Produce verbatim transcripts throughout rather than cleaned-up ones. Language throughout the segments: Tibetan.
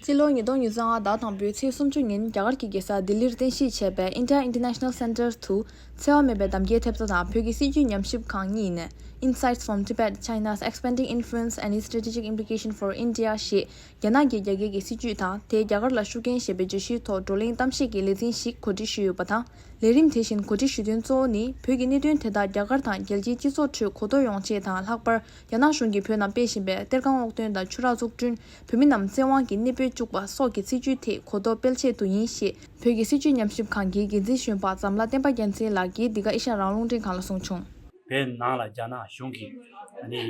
ཕྱི་ལོ་ཉིས་སྟོང་ཉི་ཤུ་རྩ་ལྔ་ཟླ་དང་པོའི་ཚེས་སུམ་ཅུ་ཉིན་རྒྱ་གར་གྱི་རྒྱལ་ས་ལྡི་ལིར་རྟེན་གཞི་བྱས་པའི་India International Center དུ་འཚེ་བ་མེད་པའི་གདམ་ཀའི་ཐེབས་རྩ་དང་བོད་ཀྱི་སྲིད་བྱུས་ཉམས་ཞིབ་ཁང་གཉིས་ནས་Insights from Tibet, China's Expanding Influence and Its Strategic Implication for India ཞེས། རྒྱ་ནག་གི་རྒྱ་སྐྱེད་ཀྱི་སྲིད་བྱུས་དང་དེས་རྒྱ་གར་ལ་ཤུགས་རྐྱེན་ཞེས་པའི་བརྗོད་གཞིའི་ཐོག་བགྲོ་གླེང་གཏམ་བཤད་ཀྱི་ལེ་ཚན་ཞིག་གོ་སྒྲིག་ཞུས་ཡོད་པ་དང་། ལས་རིམ་དེ་བཞིན་གོ་སྒྲིག་ཞུ་དོན་གཙོ་བོ་ནི་བོད་ཀྱི་གནད་དོན་དེ་དག་རྒྱ་གར་དང་རྒྱལ་སྤྱིའི་སྤྱི་ཚོགས་ཁྲོད་གོ་རྟོགས་ཡོང་ཆེད་དང་། ལྷག་པར་རྒྱ་ནག་གཞུང་གིས་བོད་ནང་སྤེལ་བཞིན་པའི་གཏེར་ཁ་སྔོག་འདོན་དང་ཆུ་རགས་འཛུགས་སྐྲུན། བོད་མི་རྣམས་བཙན་དབང་གིས་གནས་སྤོས་བཅུག་པ་སོགས་ཀྱི་སྲིད་བྱུས་ཐད་གོ་རྟོགས་སྤེལ་ཆེད་དུ་ཡིན་ཞེས་བོད་ཀྱི་སྲིད་བྱུས་ཉམས་ཞིབ་ཁང་གི་འགན་འཛིན་གཞོན་པ་འཛམ་ལྷ་བསྟན་པ་རྒྱལ་མཚན་ལགས་ཀྱིས་འདི་ག་ཨེ་ཤ་ཡ་རང་དབང་རླུང་འཕྲིན་ཁང་ལ་གསུངས་བྱུང་། བོད་ནང་ལ་རྒྱ་ནག་གཞུང་གིས་ཨ་ནི་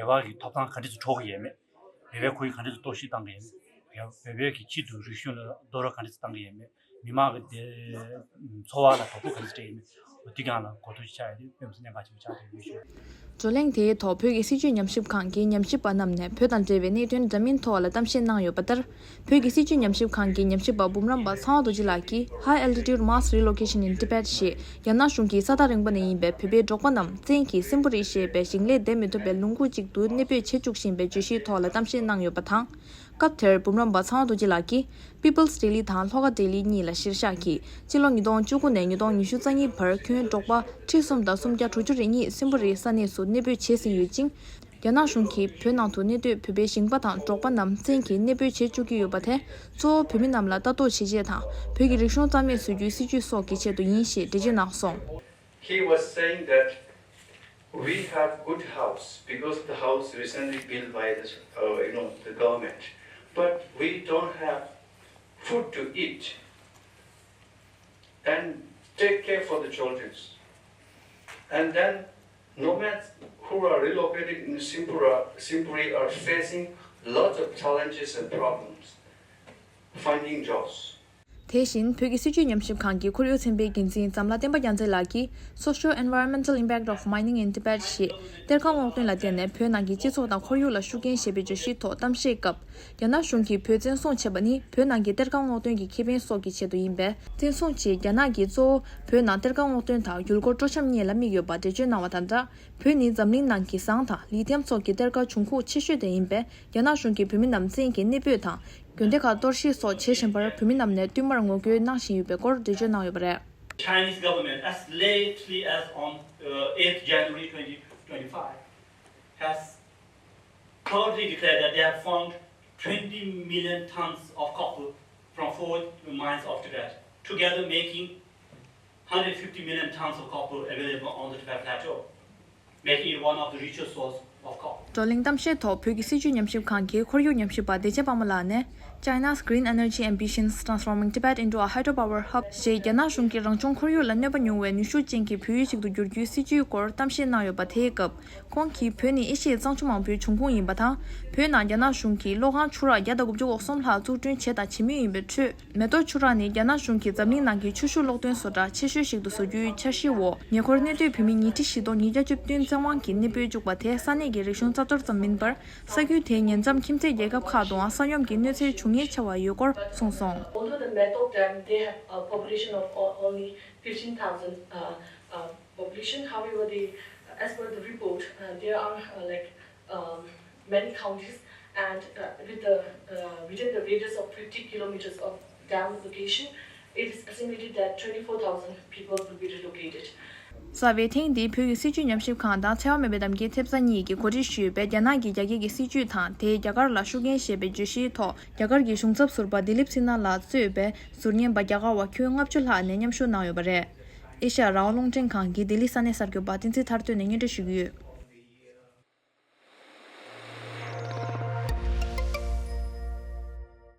བོད་པ་གི་ཐོབ་ཐང་ག་འདྲས་སུ་འཕྲོག་གི་ཡོད་མེད། བོད་པའི་ཁོར་ཡུག་ག་འདྲས་སུ་གཏོར་བཤིག་བཏང་གི་ཡོད་མེད། བོད་པའི་གི་ཆེད་དུ་རིག་གཞུང་ལ་རྡོག་རོལ་ག་འདྲས་སུ་བཏང་གི་ཡོད་མེད། མི་མང་གི་དེ་འཚོ་བ་ལ་དོ་ཕོག་ག་འདྲས་སུ་འཕྲད་ཡོད་མེད། འོ་དེ་གང་ལ་གོ་རྟོགས་ཤིག་ཆགས་ཡོད་དུས་དཔེ་མི་སྲིད་གནད་འགག་ཆེན་པོ་ཆགས་བསྡད་ཡོད་ཞུ། བགྲོ་གླེང་དེའི་ཐོག་བོད་ཀྱི་སྲིད་བྱུས་ཉམས་ཞིབ་ཁང་གི་ཉམས་ཞིབ་པ་རྣམས་ནས་བོད་དང་འབྲེལ་བའི་གནད་དོན་འདྲ་མིན་ཐོག་ལ་གཏམ་བཤད་གནང་ཡོད་པ་ལྟར། བོད་ཀྱི་སྲིད་བྱུས་ཉམས་ཞིབ་ཁང་གི་ཉམས་ཞིབ་པ་འབུམ་རམས་པ་ཚངས་དབང་རྡོ་རྗེ་ལགས་ཀྱིས་High Altitude Mass Relocation in Tibet ཞེས་རྒྱ་ནག་གཞུང་གིས་ས་ཐག་རིང་པོ་ནས་ཡིན་པའི་བོད་པའི་འབྲོག་པ་རྣམས་བཙན་གྱིས་སིམ་བྷོ་རི་ཞེས་པའི་ཞིང་ལས་འདེབས་མི་ཐུབ་པའི་ལུང་ཁུག་ཅིག་ཏུ་གནས་སྤོས་བྱེད་བཅུག་བཞིན་པའི་བརྗོད་གཞིའི་ཐོག་ལ་གཏམ་བཤད་གནང་ཡོད་པ་དང་། སྐབས་དེར་འབུམ་རམས་པ་ཚངས་དབང་རྡོ་རྗེ་ལགས་ཀྱིས་People's Daily དང་ལྷོ་ཁ་ཌེ་ལི་གཉིས་ལ་གཞིར་བཞག་གིས་སྤྱི་ལོ་ཉིས་སྟོང་བཅུ་དགུ་ནས་ཉིས་སྟོང་ཉི་ཤུ་རྩ་གཉིས་བར་ཁྱོན་འབྲོག་པ་ཁྲི་གསུམ་དང་སུམ་བརྒྱ་དྲུག་ཅུ་རེ་གཉིས་སིམ་བྷོ་རིའི་ས་གནས་སུ་གནས་སྤོས་བྱས་ཟིན་ཡོད་ཅིང་། རྒྱ་ནག་གཞུང་གིས་བོད་ནང་དུ་གནས་སྡོད་བོད་པའི་ཞིང་པ་དང་འབྲོག་པ་རྣམས་བཙན་གྱིས་གནས་སྤོས་བྱེད་བཅུག་གི་ཡོད་པ་དེ་གཙོ་བོ་བོད་མི་རྣམས་ལ་ལྟ་རྟོག་བྱེད་ཆེད་དང་བོད་ཀྱི་རིག་གཞུང་རྩ་མེད་བཟོ་རྒྱུའི་སྲིད་ཇུས་སོགས་ཀྱི་ཆེད་དུ་ཡིན་ཞེས་འགྲེལ་བརྗོད་གནང་སོང་། He was saying that we have good house because the house recently built by the, uh, you know, the government, but we don't have food to eat and take care for the children. And then nomads who are relocated in Simpura, Simpuri are facing lots of challenges and problems finding jobs. དེ་བཞིན་བོད་ཀྱི་སྲིད་བྱུས་ཉམས་ཞིབ་ཁང་གི་ཁོར་ཡུག་ཚན་པའི་འགན་འཛིན་འཛམ་ལྷ་བསྟན་པ་རྒྱལ་མཚན་ལགས་ཀྱིས་Socio-environmental impact of mining in Tibet ཞེས་གཏེར་ཁ་སྔོག་འདོན་ལ་བརྟེན་ནས་བོད་ནང་གི་སྤྱི་ཚོགས་དང་ཁོར་ཡུག་ལ་ཤུགས་རྐྱེན་ཞེས་པའི་བརྗོད་གཞིའི་ཐོག་གཏམ་བཤད་སྐབས། རྒྱ་ནག་གཞུང་གིས་བོད་བཙན་བཟུང་བྱས་པ་ནི་བོད་ནང་གི་གཏེར་ཁ་སྔོག་འདོན་གྱི་ཁེ་ཕན་སོགས་ཀྱི་ཆེད་དུ་ཡིན་པས། བཙན་བཟུང་ཆེད་རྒྱ་ནག་གིས་གཙོ་བོ་བོད་ནང་གཏེར་ཁ་སྔོག་འདོན་དང་ཡུལ་སྐོར་སྤྲོ་འཆམ་གཉིས་ལ་དམིགས་ཡོད་པ་འགྲེལ་བརྗོད་གནང་བ་དང་སྦྲགས། བོད་ནི་འཛམ་གླིང་ནང་གི་ཟངས་དང་ལི་ཐིའམ་སོགས་ཀྱི་གཏེར་ཁ་འབྱུང་ཁུངས་ཆེ་ཤོས་དེ་ཡིན་པས། རྒྱ་ནག་གཞུང་གིས་བོད་མི་རྣམས་བཙན་གྱིས་གནས་སྤོས་དང་། དགོན་སྡེ་ཁག་གཏོར་བཤིག་སོགས་བྱེད་བཞིན་པར་བོད་མི་རྣམས་ནས་བསྟུད་མར་ངོ་རྒོལ་གནང་བཞིན་ཡོད་པའི་སྐོར་འགྲེལ་བརྗོད་གནང་ཡོད་པ་རེད། Chinese government, as lately as on, uh, eighth January twenty twenty-five, has proudly declared that they have found twenty million tons of copper from four mines of Tibet, together making hundred fifty million tons of copper available on the Tibet Plateau, making it one of the richest source of copper. བགྲོ་གླེང་གཏམ་བཤད་ཐོག་བོད་ཀྱི་སྲིད་བྱུས་ཉམས་ཞིབ་ཁང་གི་ཁོར་ཡུག་ཉམས་ཞིབ་པ་བདེ་ཆེན་དཔལ་མོ་ལགས་ནས། China's Green Energy Ambitions Transforming Tibet into a Hydropower Hub ཞེས་རྒྱ་ནག་གཞུང་གིས་རང་བྱུང་ཁོར་ཡུག་ལ་གནོད་པ་མྱོང་བའི་ནུས་ཤུགས་ཅན་གྱི་བོད་ཡུལ་ཞིག་ཏུ་བསྒྱུར་རྒྱུའི་སྲིད་བྱུས་སྐོར་གཏམ་བཤད་གནང་ཡོད་པ། དེའི་སྐབས། ཁོང་གིས་བོད་ནི་ཨེ་ཤི་ཡའི་གཙང་ཆུ་མང་པོའི་འབྱུང་ཁུངས་ཡིན་པ་དང་། བོད་ནང་རྒྱ་ནག་གཞུང་གིས་གློག་ཁང་ཆུ་རགས་བརྒྱ་དང་དགུ་བཅུ་གོ་གསུམ་ལྷག་འཛུགས་སྐྲུན་བྱས་དང་བྱེད་མུས་ཡིན་པའི་ཁྲོད། མེ་ཏོག་ཆུ་རགས་ནི་རྒྱ་ནག་གཞུང་གིས་འཛམ་གླིང་ནང་གི་ཆུ་ཤུགས་གློག་འདོན་བཟོ་གྲྭ་ཆེ་ཤོས་ཤིག་ཏུ་བཟོ་རྒྱུའི་འཆར་གཞིའི་འོག་ཉེ་འཁོར་གནས་སྡོད་བོད་མི་ཉིས་ཁྲི་བཞི་སྟོང་ཉིས་བརྒྱ་བཅུ་བདུན་བཙན་དབང་གིས་གནས་སྤོས་བཅུག་པ་དེ་ས་གནས་ཀྱི་རིག་གཞུང་རྩ་གཏོར་ཙམ་མིན་པར། ས་ཁུལ་དེའི་ཉེ་མཚམས་ཁྱིམ་མཚེས་རྒྱལ་ཁབ་ཁག་ཏུའང་ས་ཡོམ་གྱི་གནོད་འཚེ་འབྱུང་ཉེན་ཆེ་བ་ཡོད་སྐོར་གསུངས་སོང་། Although the Metok Dam, they have a population of o- only fifteen thousand, uh, uh, population. However, they, as per the report, uh, there are, uh, like, um, many counties, and, uh, with the, uh, within the radius of fifty kilometers of dam location, it is estimated that twenty-four thousand people will be relocated. གསར་བའི་ཐེངས་འདིའི་བོད་ཀྱི་སྲིད་བྱུས་ཉམས་ཞིབ་ཁང་དང་འཚེ་བ་མེད་པའི་གདམ་ཀའི་ཐེབས་རྩ་གཉིས་ཀྱིས་གོ་སྒྲིག་ཞུས་པའི་རྒྱ་ནག་གི་རྒྱ་སྐྱེད་ཀྱི་སྲིད་བྱུས་དང་དེས་རྒྱ་གར་ལ་ཤུགས་རྐྱེན་ཞེས་པའི་བརྗོད་གཞིའི་ཐོག་རྒྱ་གར་གྱི་གཞུང་ཚབ་ཟུར་པ་དི་ལིབ་སི་ན་ལགས་གཙོས་པའི་ཟུར་ཉན་པ་རྒྱ་གར་བ་ཁྱོན་ལྔ་བཅུ་ལྷག་ནས་མཉམ་ཞུགས་གནང་ཡོད་པ་རེད། ཨེ་ཤ་ཡ་རང་དབང་རླུང་འཕྲིན་ཁང་གིས་ལྡི་ལི་ས་གནས་གསར་འགོད་པ་བསྟན་འཛིན་ཐར་སྟོན་ནས་སྙན་སྒྲོན་ཞུ་གི་ཡོད།